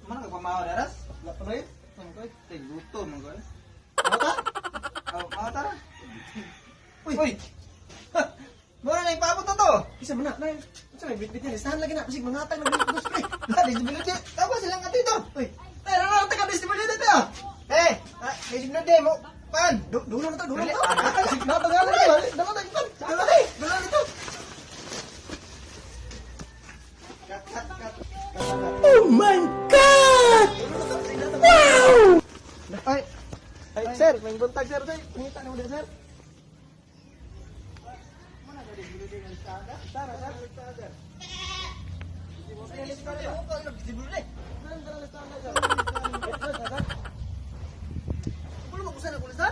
Mana ka pamaw daras? La panoy? Ang koy, tay gutom man koy. Mao ta? Oh, mao ta ra. Uy. Uy. Mura na ipaabot na to. Isa man na, nay. Unsa may bitbit niya? Listahan lagi na basig mangatag na dos, pre. La, disability. Tawa silang dito. Uy, tay ra ra ka disability dito. Eh, ah, disability mo. Pan. Dulo na to, dulo Dali. na to. Basig na to nga dali. Dalo na pan. Dalo na. Dalo na to. Cut, cut, cut. Oh my God! Wow! Ay, Ay, sir, may buntag, sir, sir. Pangita na mo din, sir. Tara, sir. Kulo mo kusa na kulo, sir.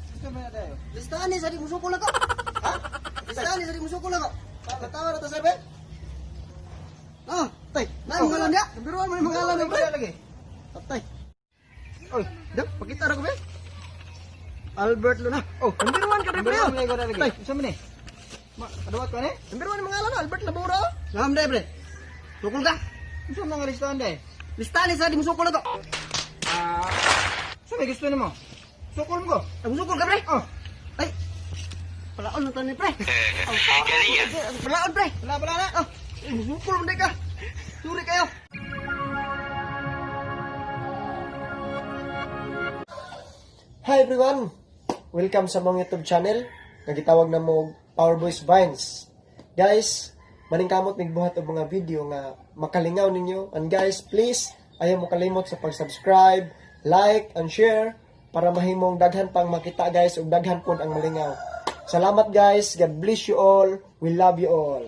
Gusto mo na tayo? Listahan ni sa di musukol ako. Ha? Listahan ni sa di musukol ako. Tatawa na to, sir, be? Ah, tay. Nay mga ngalan niya. Biruan mo ni mga ngalan niya, pre. Lagi. Patay. Oy, Dap, pakita ra ko, be. Albert Luna. Oh, Biruan ka, pre. Biruan mo lagi. Tay. Unsa man ni? Ma, kaduwat ko ni? Biruan ni mga ngalan, Albert Labora. Ngam day, pre. Sukol ka. Unsa man nga listahan day? Listahan ni sa di musukol ako. Ah, sa may gusto nimo? Sukol mo ko. Ang musukol ka, pre. Oh, Ay. Palaon na tani, pre. Galing. Palaon, pre. wala wala na. Ah, eh, musukol mo day ka. Suri kayo. Hi everyone! Welcome sa mong YouTube channel nga gitawag na mo Power Boys Vines. Guys, maningkamot migbuhat og mga video nga makalingaw ninyo. And guys, please ayaw mo kalimot sa pag-subscribe, like, and share para mahimong daghan pang makita, guys, ug daghan pod ang malingaw. Salamat, guys. God bless you all. We love you all.